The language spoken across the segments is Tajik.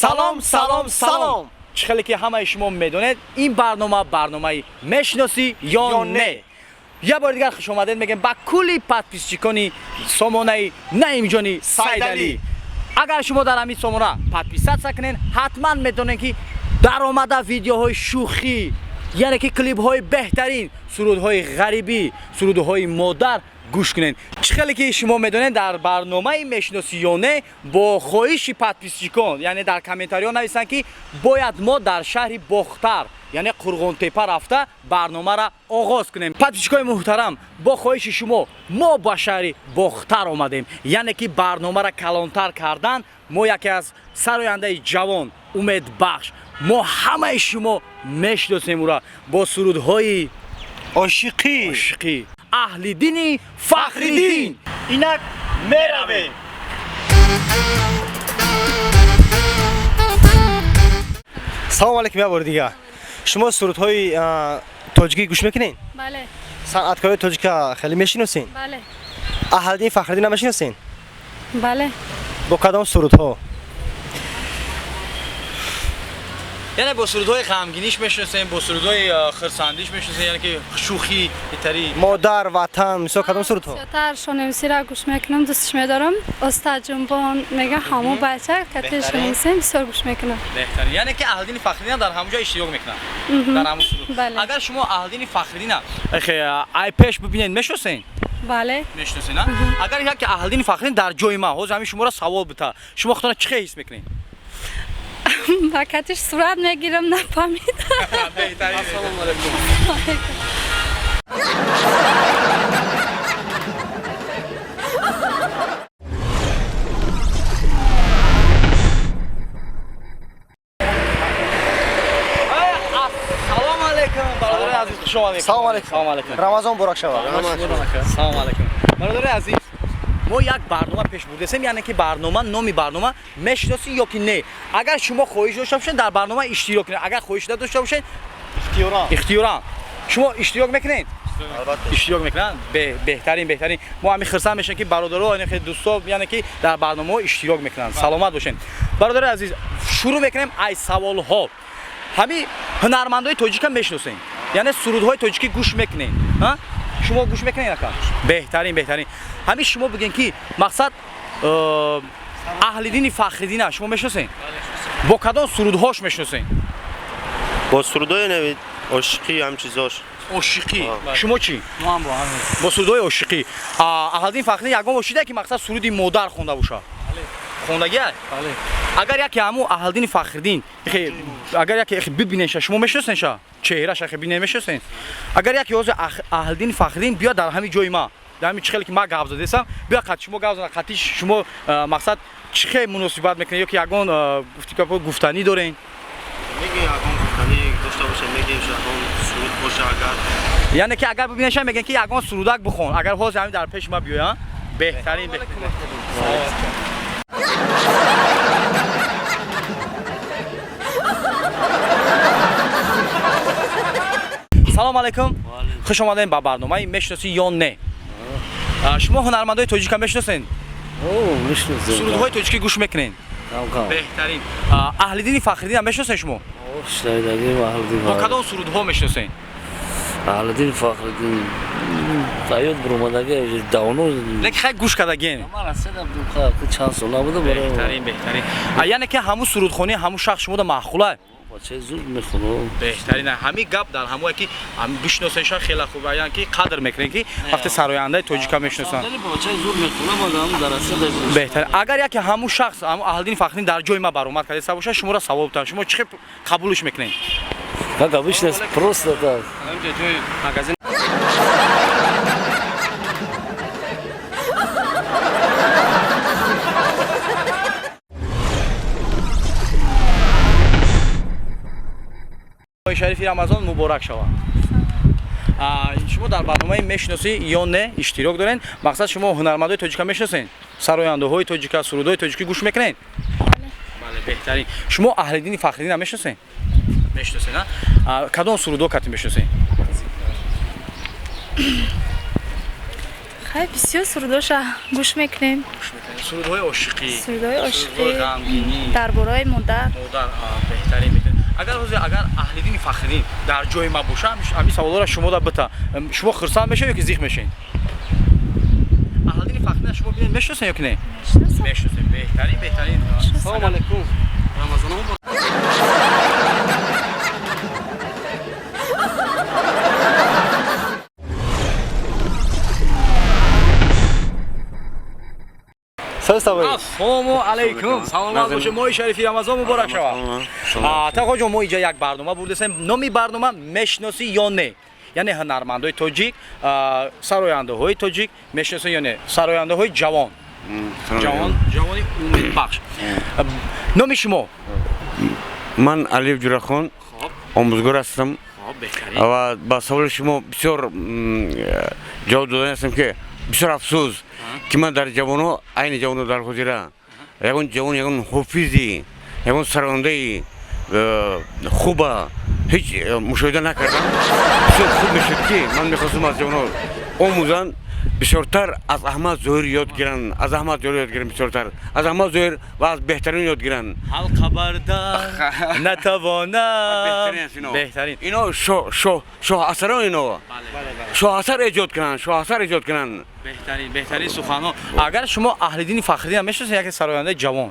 Салом, салом, салом. Чӣ хеле ки ҳамаи шумо медонед, ин барнома барномаи мешиносӣ ё не. Як бори дигар хушомадед мегӯем ба кулли подписчикони сомонаи Наимҷони Сайдалӣ. Агар шумо дар ҳамин сомона подписаться кунед, ҳатман медонед, ки даромада видеоҳои шӯхӣ, яъне ки клипҳои беҳтарин, сурудҳои ғарибӣ, сурудҳои модар гӯш кунед. Чӣ хеле ки шумо медонед, дар барномаи мешиносӣ ё не бо хоҳиши подписчикон, яъне дар комментариҳо нависанд, ки бояд мо дар шаҳри Бохтар, яъне Қурғонтепа рафта барномаро оғоз кунем. Подписчикои муҳтарам, бо хоҳиши шумо мо ба шаҳри Бохтар омадем, яъне ки барномаро калонтар кардан. Мо яке аз сарояндаи ҷавон, умедбахш, мо ҳамаи шумо мешиносем ӯра бо сурудҳои ошиқӣ, ошиқӣ, Аҳлиддини Фахриддин. Инак меравем. Салом алейкум, як бори дигар. Шумо сурудҳои тоҷикӣ гӯш мекунед? Бале. Санъаткорои тоҷика хеле мешиносен? Бале. Аҳлиддин Фахриддин мешиносен? Бале. Бо кадом сурудҳо? Яъне бо сурудҳои ғамгиниш мешиносем, бо сурудҳои хурсандиш мешиносем, яъне ки шӯхӣ итари. Модар, ватан, мисол, кадом сурудҳо? Бисёртар Шонемсиро гӯш мекунам, дӯстш медорам. Оста ҷунбон мега, ҳамо бача кати Шонемсим бисёр гӯш мекунам. Беҳтарин. Яъне ки Аҳлиддини Фахриддин дар ҳамон ҷо иштирок мекунад, дар ҳамон суруд. Агар шумо Аҳлиддини Фахриддина ай пеш бибинед, мешиносен? Бале. Мешиносен, а? Агар яке Аҳлиддини Фахриддин дар ҷои ман ҳозир ҳамин шуморо савол бита, шумо худтона чӣ хел ҳис мекунед? Ба катиш сурат мегирам, нафаҳмид. Ассалому алайкум. Ассалому алайкум, бародарони азиз, хуш омадед. Салом алейкум. Салом алайкум. Рамазон муборак шавад. Салом алайкум, бародари азиз. Мо як барнома пеш бурдасем, яъне ки барнома, номи барнома мешиносӣ ё ки не. Агар шумо хоҳиш дошта бошед, дар барнома иштирок кунед, агар хоҳиш надошта бошед, Ихтиёран. Ихтиёран. Шумо иштирок мекунед? Албатта. Иштирок мекунанд. Беҳтарин, беҳтарин. Мо ҳамин хурсанд мешавем, ки бародаро, яъне ки дӯсто, яъне ки дар барномаҳо иштирок мекунанд. Саломат бошед, бародари азиз. Шурӯъ мекунем ай саволҳо. Ҳамин ҳунармандои тоҷика мешиносем, яъне сурудҳои тоҷикӣ гӯш мекунем? Шумо гӯш мекунед, ака? Беҳтарин, беҳтарин. Ҳамин шумо бигӯен, ки мақсад Аҳлиддини Фахриддина шумо мешиносед? Бо кадом сурудҳош мешиносед? Бо сурудҳои нави ошиқӣ, ҳам чизош. Ошиқӣ. Шумо чӣ, бо сурудҳои ошиқӣ? Аҳлиддин Фахриддин ягон бор шида, ки мақсад суруди модар хонда бошад? Хондагиа? Агар яке ҳамун Аҳлиддини Фахриддин, агар яке бибинеша, шумо мешиносенша? Чеҳраша бинед, мешиносен? Агар яке ҳозир Аҳлиддини Фахриддин биёд дар ҳамин ҷои ма, дар ҳамин чӣ хеле ки ма гап задесам, биёд қати шумо гап зана, қати шумо мақсад чӣ хел муносибат мекунед ё ки ягон гуфтанӣ дорен? Мегӯем, ягон гуфтанӣ дошта боша, мегӯем, ягон суруд боша агар. Яъне ки агар бибинеша, мегӯен, ки ягон сурудак бихон, агар ҳозир ҳамин дар пеши ма биёян. Беҳтарин. Салом алайкум, хуш омадем ба барномаи мешиносӣ ё не. Шумо ҳунармандои тоҷика мешиносен? Сурудҳои тоҷикӣ гӯш мекунед? Беҳтарин. Аҳлиддини Фахриддина мешиносен шумо? Бо кадом сурудҳо мешиносен? Аҳлиддин Фахриддин аёд буромадаги давно. Лекин хай гӯш кардагиен? Чанд сол набуда. Беҳтарин, беҳтарин. Яъне ки ҳамун сурудхонии ҳамун шахс шумода маъқула? Бачаи зуд мехонам. Беҳтарин. Ҳамин гап дар ҳамое, ки бишносенша, хеле хуб, яъне ки қадр мекунем, ки вақте сарояндаи тоҷика мешиносанд. Бачаи зуд мехонам. Беҳтарин. Агар яке ҳамун шахс, ҳамун Аҳлиддини Фахриддин, дар ҷои ма баромад карда бошад, шуморо савол бутам, шумо чӣ хел қабулш мекунед? Как обычно, просто так. Ҷои магазин. Моҳи шарифи Рамазон муборак шавад. Шумо дар барномаи мешиносӣ ё не иштирок доред. Мақсад, шумо ҳунармандои тоҷика мешиносед? Сарояндаҳои тоҷика, сурудҳои тоҷикӣ гӯш мекунед? Бале, беҳтарин. Шумо Аҳлиддини Фахриддина мешиносед? Мешиносед? Кадом сурудҳо кати мешиносед? Хай, бисёр сурудоша гӯш мекунем. Гӯш мекунед. Сурудҳои ошиқӣ. Сурудҳои ошиқӣ. Сурудҳои ғамгинӣ. Дар бораи модар. Модар, беҳтарин, беҳтарин. Агар ҳозир агар Аҳлиддини Фахриддин дар ҷои ма боша, ҳамин саволҳоро шумо да бита, шумо хурсанд мешавед ё ки зиқ мешавед? Аҳлиддини Фахриддин шумо бинед, мешиносед ё ки не? Мешиносам. Мешиносед. Беҳтарин, беҳтарин. Салом алейкум. Рамазон муборак. Ассалому алайкум. Саломат бошед. Моҳи шарифи Рамазон муборак шавад. Тағоҷон, мо инҷа як барнома бурдасем. Номи барнома «Мешиносӣ ё не». Яъне ҳунармандои тоҷик, сарояндаҳои тоҷик мешиносӣ ё не? Сарояндаҳои ҷавон. Ҷавон, ҷавони умедбахш. Номи шумо? Ман Алиев Ҷурахон, омӯзгор ҳастам. Хоб, беҳтарин. Ва ба саволи шумо бисёр ҷавоб додани ҳастам, ки бисёр афсӯс, ки ман дар ҷавоно, айни ҷавоно дар ҳозира ягон ҷавон, ягон ҳофизи, ягон сарояндаи хуба ҳеҷ мушоҳида накардам. Бисёр хуб мешуд, ки ман мехостам аз ҷавоно омӯзанд, бисёртар аз Аҳмад Зоҳир ёд гиранд, аз Аҳмад Зоҳир ёд гиранд, бисёртар аз Аҳмад Зоҳир ва аз беҳтарин ёд гиранд. Ҳалқа барда натавонам. Беҳтарин. Ино шоҳасарон, ино шоҳасар эҷод кунанд, шоҳасар эҷод кунанд. Беҳтарин, беҳтарин суханҳо. Агар шумо Аҳлиддини Фахриддинро мешиносед, яке сарояндаи ҷавон?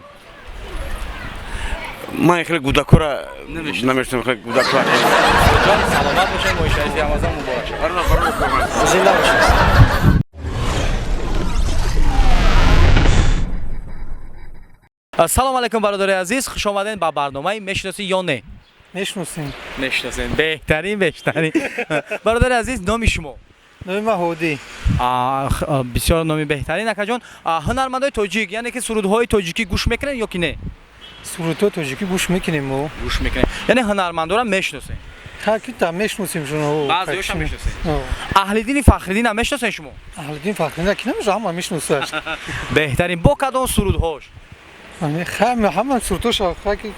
Ман хеле гудакора намешиносам, хеле гудакора. Ҷон, саломат бошед, моҳи шарифи Рамазон муборак шавад. Зинда бошед. Салом алайкум, бародари азиз, хуш омадед ба барномаи «Мешиносӣ ё не». Мешиносем. Мешиносем. Беҳтарин, беҳтарин. Бародари азиз, номи шумо? Номи ман Ҳодӣ. Бисёр номи беҳтарин, акаҷон. Ҳунармандои тоҷик, яъне ки сурудҳои тоҷикӣ гӯш мекунед ё ки не? Сурудҳои тоҷикӣ гӯш мекунем мо. Гӯш мекунед, яъне ҳунармандоро мешиносед? Ха, ки та мешиносем шуно. Баъзеҳоша мешиносед. Аҳлиддини Фахриддинам мешиносед шумо? Аҳлиддин Фахриддин ки намешиносам, ҳама мешиносад. Беҳтарин. Бо кадом сурудҳош? Ҳама сурудҳоша, ки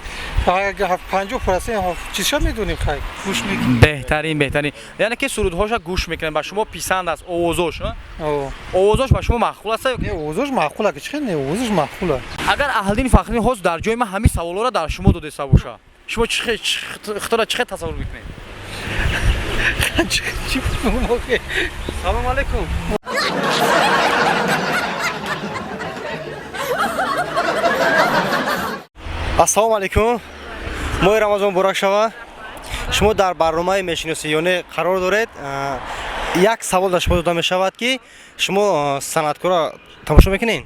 50% чизша медонем, хай, гӯш мекунем. Беҳтарин, беҳтарин. Яъне ки сурудҳоша гӯш мекунем, ба шумо писанд аст овозош? Овозош ба шумо маъқул аст? Не, овозош маъқул, ки чӣ не, овозош маъқул. Агар Аҳлиддини Фахриддин ҳозир дар ҷои ман ҳамин саволҳоро дар шумо додеста боша, шумо худро чӣ хел тасаввур мекунед? Салом алейкум. Ассалому алайкум, моҳи Рамазон муборак шава. Шумо дар барномаи «Мешиносӣ ё не» қарор доред. Як савол дар шумо дода мешавад, ки шумо санъаткорро тамошо мекунед,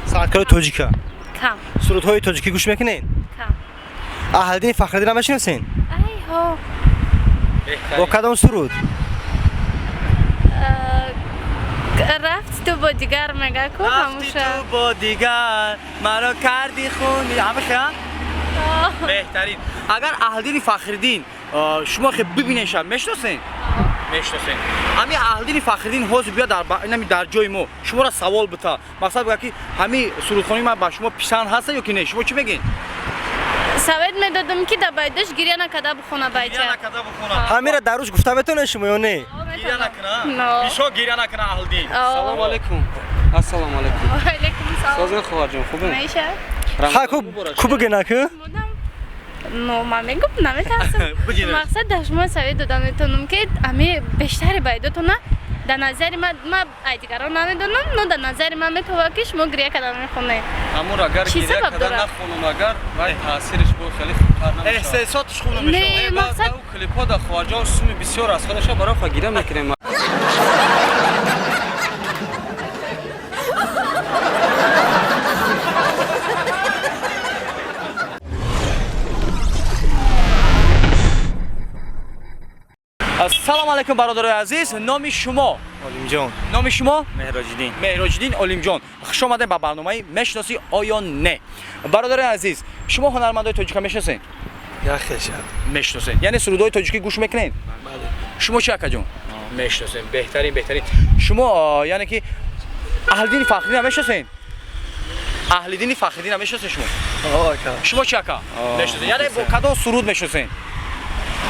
санъаткори тоҷика? Кам. Сурудҳои тоҷикӣ гӯш мекунед? Кам. Аҳлиддини Фахриддинро мешиносед? Ай, ҳо. Бо кадом суруд? Рафти ту бо дигар мега ку. Рафти ҳамуша. Ту бо дигар маро карди хуни ҳамаша. Беҳтарин. Агар Аҳлиддини Фахриддин шумо хе бибинед, ша мешиносед? Мешиносед. Ҳами Аҳлиддини Фахриддин ҳозир биёд дар инами дар ҷои мо шуморо савол бита, мақсад бигӯяд, ки ҳами сурудхонии ман ба шумо писанд ҳаста ё ки не, шумо чӣ мегӯед? Совет медодам, ки да байдаш гиря накарда бихона байча. Гиря накарда бихона. Ҳамира дар рӯз гуфта метавонед шумо ё не? Гиря накуна. Бисёр гиря накуна Аҳлиддин. Салом алейкум. Ассалому алейкум. Алейкум салом. Созин, хоҳарҷон, хубем? Меша. Ха, ку ку бигӯ, наку. Но ман мегум, наметарсам. Мақсад, дар шумо совет дода метавонам, ки ами бештари байдотона дар назари ман, ман ай дигарон намедонам, но дар назари ман метавонад, ки шумо гиря карда мехонед. Ҳамун агар Чӣ гиря сабаб карда дорад? нахонам, агар вай таъсириш бо хеле хубтар намешавад. Эҳсосотиш хуб Не, намешавад. мақсад У клипҳо да, хоҳарҷон, суми бисёр аз худашо барои худ гиря мекунем. Салом алайкум, бародарои азиз, номи шумо? Олимҷон. Номи шумо? Меҳроҷиддин. Меҳроҷиддин, Олимҷон, хуш омадед ба барномаи «Мешиносӣ оё не». Бародарои азиз, шумо ҳунармандои тоҷика мешиносед? Яхеша. Мешиносед, яъне сурудҳои тоҷикӣ гӯш мекунед? Шумо чи, акаҷон? Мешиносед. Беҳтарин, беҳтарин. Шумо, яъне ки Аҳлиддини Фахриддинро мешиносед? Аҳлиддини Фахриддинро мешиносед шумо? Шумо чи, ака? Мешиносед. Яъне бо кадом суруд мешиносед?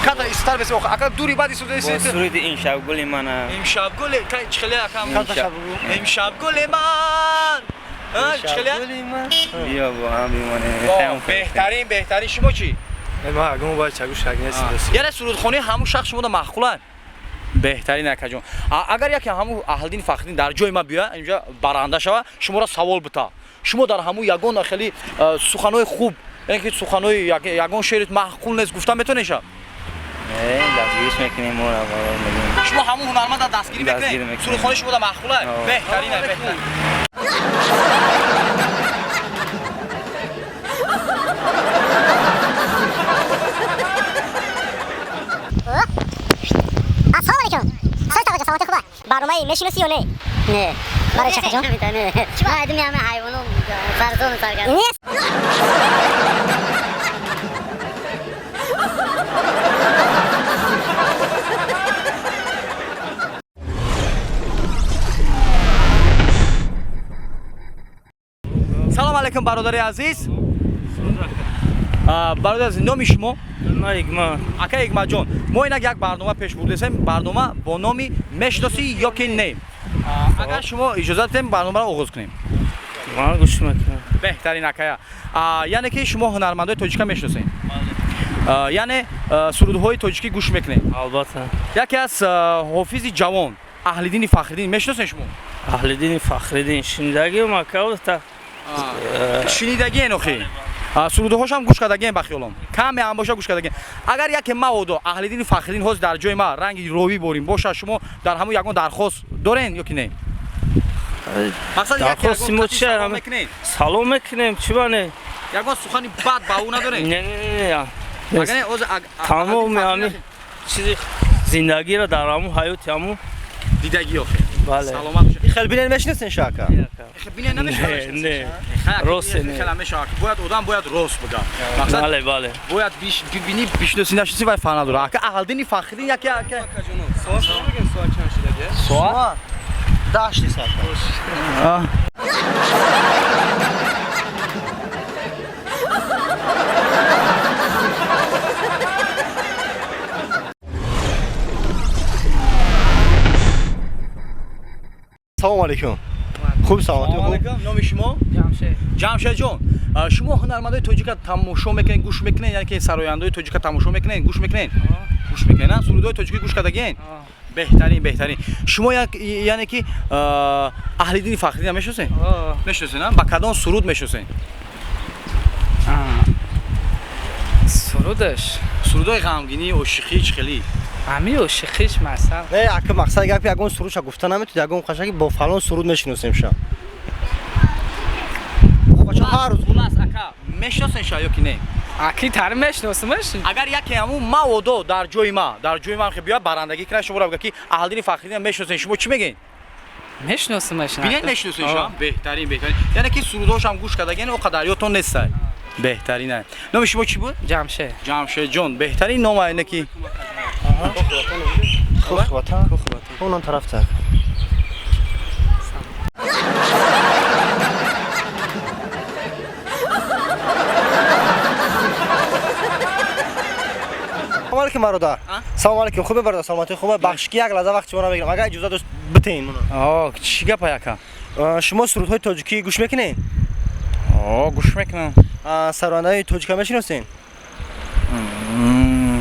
Ката истар бес ака дури баъди суруди. Суруди имшаб гули ман. Имшаб гули чӣ хеле ака? Имшаб гули ман. Чӣ хеле? Биё бо ҳам бимонем. Беҳтарин, беҳтарин. Шумо чӣ? Ман агон бояд чагу шак нест. Яъне сурудхонаи ҳамун шахс шумода маъқула? Беҳтарин, акаҷон. Агар яке ҳамун Аҳлиддин Фахриддин дар ҷои ма биёя, инҷа баранда шава, шуморо савол бита. Шумо дар ҳамун ягон хеле суханҳои хуб, яъне ки суханҳои ягон шеъри маъқул нест гуфта метавонеша? Не, дастгириш мекунем мо. Шумо ҳамун ҳунарманда дастгирӣ мекунед? Сурудхонаи шумода маъқула? Беҳтарин, беҳтарин. Ассалому алайкум. Соз тағоҷон, саломатӣ хуб? Барномаи мешиносӣ ё не? Не. Барои чӣ, ҷон? Не. Ман адми ҳама ҳайвону сарзону саргардон. Нест. Салом алайкум, бародари азиз. Бародари азиз, номи шумо? Ман Игма. Ака Игмаҷон, мо инак як барнома пеш бурдесем, барнома бо номи мешиносӣ ё ки не. Агар шумо иҷозат диҳем, барномаро оғоз кунем. Ман гӯш мекунам. Беҳтарин, акая. Яъне ки шумо ҳунармандои тоҷика мешиносед? Яъне сурудҳои тоҷикӣ гӯш мекунед? Албатта. Яке аз ҳофизи ҷавон Аҳлиддини Фахриддин мешиносед шумо? Аҳлиддини Фахриддин шунидагиам, ака. Шунидагиен охи? Сурудҳошам гӯш кардагиен, ба хиёлом каме ҳам боша гӯш кардагиен. Агар яке маводо Аҳлиддини Фахриддин ҳозир дар ҷои ма ранги ровӣ борим боша, шумо дар ҳамун ягон дархост дорен ё ки не? Дархости мо чи? Салом мекунем, чӣ бане? Ягон сухани бад ба ӯ надорем? Не, не, не, тамоми ҳамин чизи зиндагиро дар ҳамун ҳаёти ҳамун дидагӣ охи. Бале. Саломат бошед. Хел бинен мешиносен шу ака? Хел бинен намешиносен? Не, рост не. Хел мешавад. Бояд одам бояд рост бигӯяд. Мақсад Бале, бале. Бояд бибинӣ, бишносӣ, нашиносӣ вай фарқ надорад. Ака Аҳлиддини Фахриддин яке ака. Соат чанд мегӯем, соат чанд шидаги? Соат? 10 соат. Салом алейкум. Хуб, саломатӣ хуб? Номи шумо? Ҷамшед. Ҷамшед ҷон, шумо ҳунармандои тоҷика тамошо мекунед, гӯш мекунед, яъне ки сарояндаҳои тоҷика тамошо мекунед, гӯш мекунед? Гӯш мекунед, а? Сурудҳои тоҷикӣ гӯш кардагиен? Беҳтарин, беҳтарин. Шумо яъне ки Аҳлиддини Фахриддин мешиносед? Мешиносед, а? Ба кадом суруд мешиносед? Сурудаш? Сурудҳои ғамгинӣ, ошиқӣ, чӣ хелӣ? Ҳами ошиқиш масал. Не, ака, мақсад гап ягон сурудша гуфта наметавонед, ягон қашаки бо фалон суруд мешиносем ша. Ҳар рӯз хулас, ака, мешиносен ша ё ки не? Аки тари мешиносимаш? Агар яке ҳамун маводо дар ҷои ма, дар ҷои ма биёяд барандагӣ кунад, шуморо бигӯяд ки Аҳлиддини Фахриддин мешиносен, шумо чӣ мегӯед? Мешиносимаш. Бинед, мешиносен ша? Беҳтарин, беҳтарин. Яъне ки сурудҳошам гӯш кардагиен, о қадар ёдтон нестай. Беҳтарин. Номи шумо чӣ буд? Ҷамшед. Ҷамшед ҷон, беҳтарин ном айне ки Кӯх ватан. Он тарафта. Салом алейкум, бародар. Салом алейкум. Хубе, бародар, саломатӣ хубе? Бахши ки як лаҳза вақт шуморо мегирам. Агар иҷозат дошт битеин. Чӣ гапа, яка? Шумо сурудҳои тоҷикӣ гӯш мекунед? Гӯш мекунам. Сарояндаҳои тоҷика мешиносен?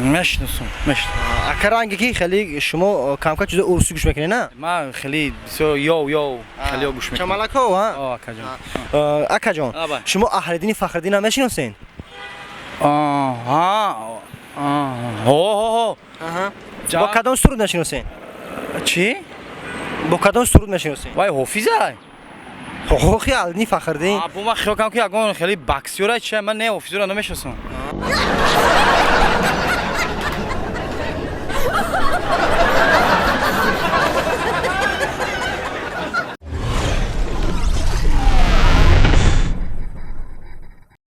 Мешиносам, мешиносам. Ака, ранге ки хеле шумо камка чизо урусӣ гӯш мекунед, на? Ман хеле бисёр ёв ёв хеле гӯш мекунам. Чамалако, ҳа? Акаҷон. Акаҷон, шумо Аҳлиддини Фахриддинро мешиносен? Ҳа. Ҳо. Бо кадом суруд мешиносен? Чӣ? Бо кадом суруд мешиносен? Вай ҳофиза? Ҳоқи Аҳлиддини Фахриддин. Бо ман хиёл кардам ки ягон хеле боксёра чи, ман не, ҳофизоро намешиносам.